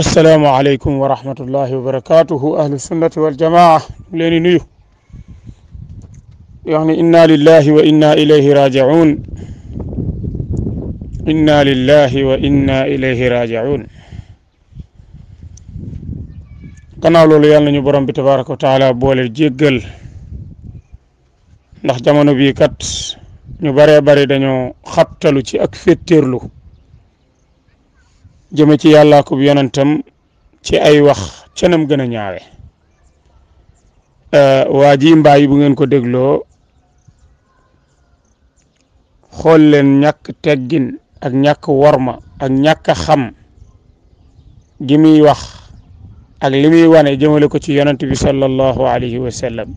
السلام عليكم ورحمة الله وبركاته. أهل السنة والجماعة لين نيو يعني إنا لله وإنا إليه راجعون. إنا لله وإنا إليه راجعون. gannaaw loolu yàlla nañu borom bi tabaraka wa taala boole jéggal ndax jamono bii kat ñu baree bari dañoo xabtalu ci ak féttéerlu jëme ci yàlla ko yonentam ci ay wax cenam gën a ñaawe waa ji mbaay bu ngeen ko dégloo xool leen ñàkk teggin ak ñàkk worma ak ñàkk xam gi muy wax ak li muy wane jëmale ko ci yonent bi sallallahu alayhi wa sallam.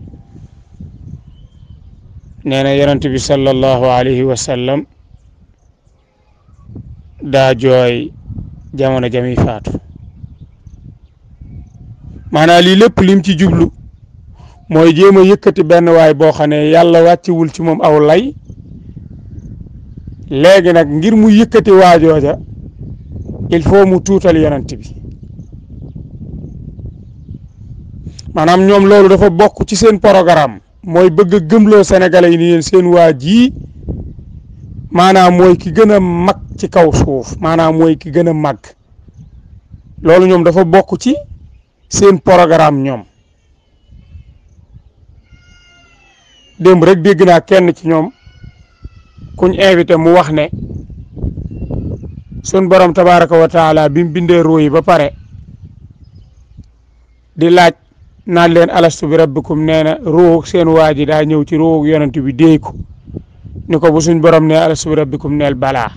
nee na yonent bi sallallahu alayhi wa sallam daa jooy jamono jami faatu maanaam lii lépp lim ci jublu mooy jéem a yëkkati benn waay boo xam ne yàlla wàcciwul ci moom aw lay léegi nag ngir mu yëkkati waajooja il faut mu tuutal yonent bi maanaam ñoom loolu dafa bokk ci seen programme mooy bëgg a gëmloo sénégalais yi ni leen seen waa ji maanaam mooy ki gën a mag ci kaw suuf maanaam mooy ki gën a mag loolu ñoom dafa bokk ci seen programme ñoom. démb rek dégg naa kenn ci ñoom kuñ invité mu wax ne sun borom tabaraka wa taala bi mu bindee ruu yi ba pare di laaj naan leen alastu bi rabbikum nee na ruu seen waa ji daa ñëw ci ruu yonent bi déey ko ni ko bu suñ borom ne alastu bi rabbikum neel balaa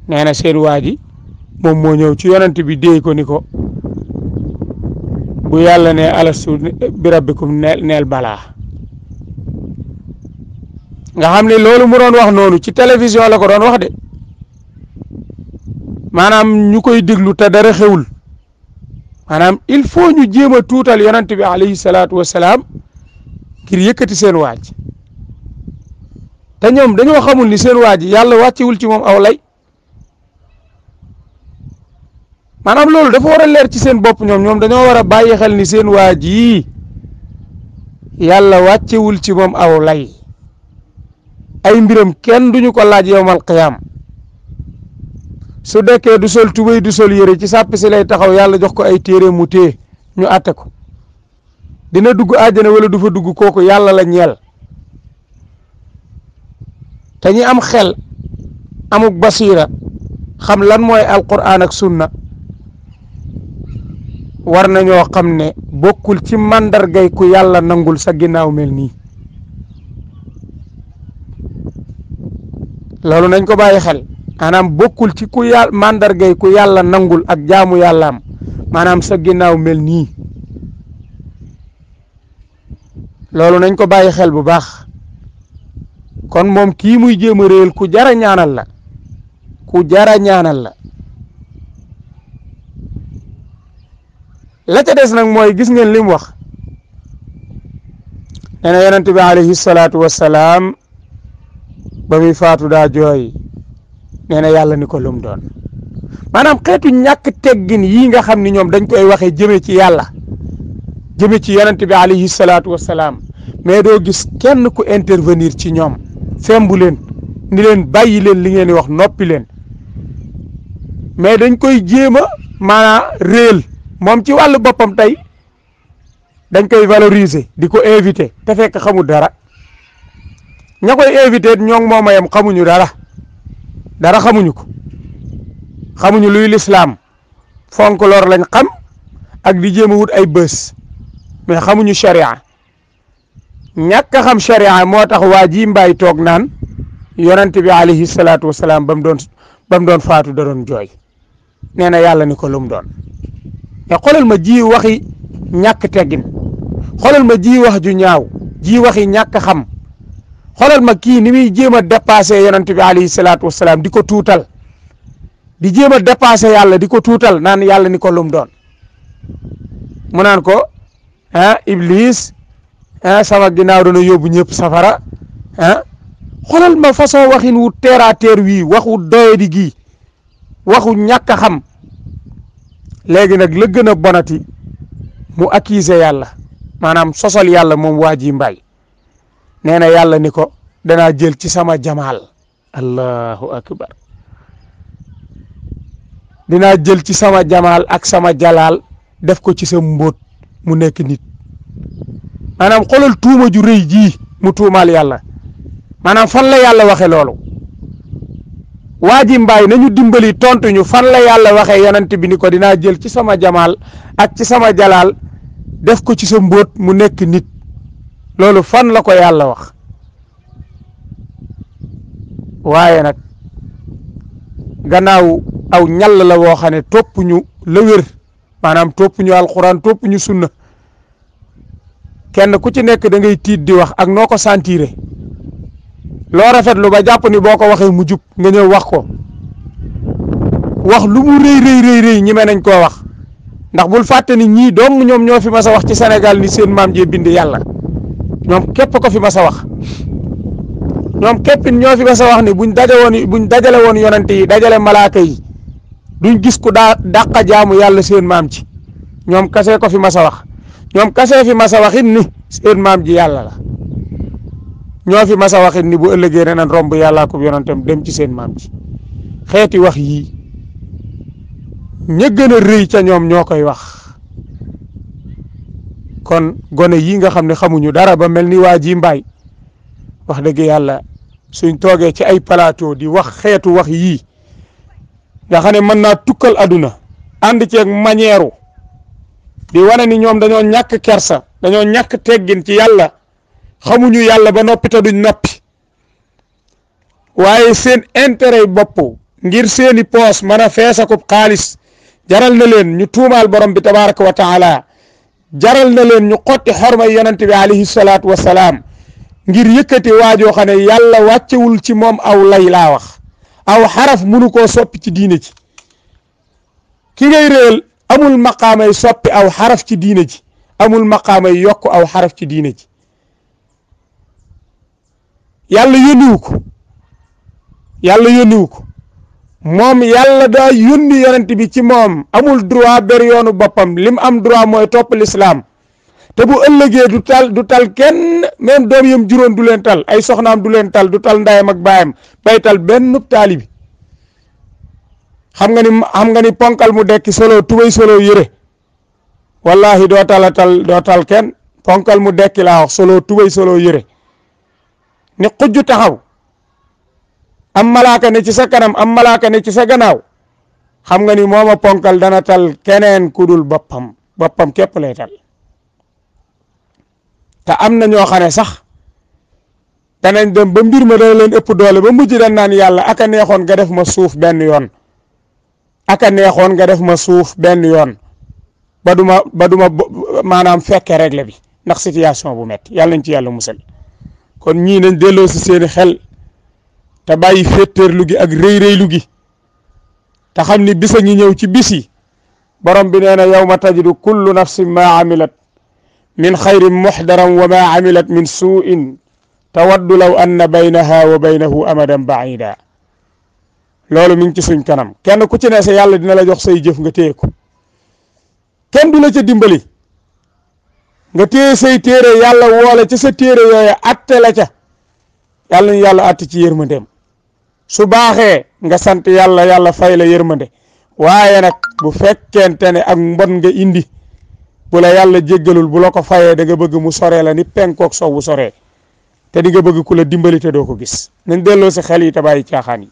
nee na seen waa ji moom moo ñëw ci yonent bi déey ko ni ko bu yàlla ne alastu bi rabbikum neel balaa nga xam ne loolu mu doon wax noonu ci télévision la ko doon wax de maanaam ñu koy déglu te dara xewul maanaam il faut ñu jéem a tuutal yonent bi alayhi salaatu wasalaam ngir yëkkati seen waaj te ñoom dañoo xamul ni seen waaj yàlla wàccewul ci moom aw lay maanaam loolu dafa war a leer ci seen bopp ñoom dañoo war a bàyyi xel ni seen waaj yi yàlla wàccewul ci moom aw lay ay mbiram kenn duñu ko laaj yowmal qiyaam su dekkee du sol tubéy du sol yére ci sàpp si lay taxaw yàlla jox ko ay téere mu téye ñu atte ko dina dugg àjjana wala du fa dugg kooku yàlla la ñeel te ñi am xel amuk basiira xam lan mooy alquran ak sunna war nañoo xam ne bokkul ci màndargay ku yàlla nangul sa ginnaaw mel nii loolu nañ ko bàyyi xel maanaam bokkul ci ku yàlla màndargay ku yàlla nangul ak jaamu yàllaam maanaam sa ginnaaw mel nii loolu nañ ko bàyyi xel bu baax kon moom kii muy jéem a réel ku jara ñaanal la ku jara ñaanal la ca des nag mooy gis ngeen li mu wax nee na yonent bi alayhi salaatu wassalaam ba muy faatu daa jooy nee na yàlla ni ko lum doon maanaam xeetu ñàkk teggin yii nga xam ni ñoom dañ koy waxee jëme ci yàlla jëme ci yonent bi alayhi salaatu wassalaam mais doo gis kenn ku intervenir ci ñoom fembu leen ni leen bàyyi leen li ngeen di wax noppi leen mais dañ koy jéem a maanaam réel moom ci wàllu boppam tey dañ koy valoriser di ko invité te fekk xamul dara ña koy invité ñoo ngi moom a yem xamuñu dara xamuñu ko xamuñu luy lislaam fonk lor lañ xam ak di jéem a wut ay bës mais xamuñu sharia ñàkk a xam sharia moo tax waa ji mbaay toog naan yonent bi alayhi salaatu wasalaam ba mu doon faatu da doon jooy nee na yàlla ni ko lu mu doon mais xoolal ma ji waxi ñàkk teggin xoolal ma ji wax ju ñaaw ji waxi ñàkk xam xoolal ma kii ni muy jéem a dépassé yonent bi alayhi salaatu wasalaam di ko tuutal di jéem a dépassé yàlla di ko tuutal naan yàlla ni ko lum doon mu naan ko iblis sama ginnaaw dana yóbbu ñëpp safara xoolal ma façon waxin wu terre à terre wii waxu doyadi gii waxu ñàkk a xam léegi nag la gën a bonati mu accuser yàlla maanaam sosal yàlla moom waa ji Mbaye nee na yàlla ni ko danaa jël ci sama jamaal allahu akbar dinaa jël ci sama jamaal ak sama jalaal def ko ci sa mbóot mu nekk nit maanaam xoolal tuuma ju rëy jii mu tuumaal yàlla maanaam fan la yàlla waxe loolu waa ji Mbaye nañu dimbali tontu ñu fan la yàlla waxee yonent bi ni ko dinaa jël ci sama jamaal ak ci sama jalaal def ko ci sa mbóot mu nekk nit loolu fan la ko yàlla wax waaye nag gannaaw aw ñall la woo xam ne topp ñu la wér maanaam topp ñu alxuraan topp ñu sunna kenn ku ci nekk da ngay tiit di wax ak noo ko sentiré loo rafetlu ba jàpp ni boo ko waxee mu jub nga ñëw wax ko wax lu mu rëy ñi me nañ koo wax ndax bul fàtte ni ñii dong ñoom ñoo fi mas a wax ci Sénégal ni seen maam jee bind yàlla ñoom képp ko fi mas a wax ñoom képp ñoo fi mas a wax ni buñ dajale woon yonent yi dajale malaaka yi duñ gis ku daa dàqa jaamu yàlla seen maam ci ñoom kase ko fi mas a wax ñoom kase fi mas a waxit ni seen maam ji yàlla la ñoo fi mas a waxit ni bu ëllëgee ne nan romb yàllaa ko yonentam dem ci seen maam ji xeeti wax yii ña gën a rëy ca ñoom ñoo koy wax kon gone yi nga xam ne xamuñu dara ba mel ni waa ji Mbaye wax dëgg yàlla suñ toogee ci ay plateau di wax xeetu wax yii nga xam ne mën naa tukkal aduna ànd ceeg manière di wane ni ñoom dañoo ñàkk kersa dañoo ñàkk teggin ci yàlla xamuñu yàlla ba noppi te duñ noppi waaye seen intérêt bopp ngir seeni poos mën a feesakub xaalis jaral na leen ñu tuumaal borom bi tabaraka wa taala jaral na leen ñu xotti xormay yonent bi alayhi salaatu wa salaam ngir yëkkati waajoo xam ne yàlla wàccewul ci moom aw lay laa wax aw xaraf munu koo soppi ci diine ji ki ngay réel amul maqaamay soppi aw xaraf ci diine ji amul maqaamay yokk aw xaraf ci diine ji yàlla yónniwu ko moom yàlla daa yónni yonent bi ci moom amul droit ber yoonu boppam lim am droit mooy topp lislaam te bu ëllëgee du tal kenn même doom yam juróon du leen tal ay soxnaam du leen tal du tal ndayam ak baayam bay tal benn taalibi xam nga ni ponkal mu dekki solo tubay solo yëre wallahi doo tal kenn ponkal mu dekki laa wax solo tubay solo yëre ni xujju taxaw am malaaka ne ci sa kanam am malaaka ne ci sa gannaaw xam nga ni mooma ponkal dana tal keneen ku dul boppam képp lay tal te am na ñoo xam ne sax danañ dem ba mbir ma dana leen ëpp doole ba mujj dañ naan yàlla aka neexoon nga def ma suuf benn yoon aka neexoon nga def ma suuf benn yoon ba duma maanaam fekke règle bi ndax situation bu metti yàlla nañ ci yàlla musal kon ñii nañ delloo si seeni xel te bàyyi féttéerlu gi ak rëy-rëylu gi te xam ni bisa ngi ñëw ci bis yi borom bi nee na yawma tajidu kullu nafsin ma amilat min xayrin muxdaran wa ma amilat min suu'in tawaddu law anna baynaha wa baynahu amadan baida loolu mi ngi ci suñ kanam kenn ku ci ne sa yàlla dina la jox say jëf nga téye ko kenn du la ca dimbali nga téye say téere yàlla woole ci sa téere yooya atte la ca yàlla ñu yàlla atte ci yërmandeem su baaxee nga sant yàlla fay la yërmande waaye nag bu fekkente ne ak mbon nga indi bu la yàlla jéggalul bu la ko fayee da nga bëgg mu soree la ni penkook sow bu soree te di nga bëgg ku la dimbali te doo ko gis nañ delloo si xel yi te bàyyi caaxaan yi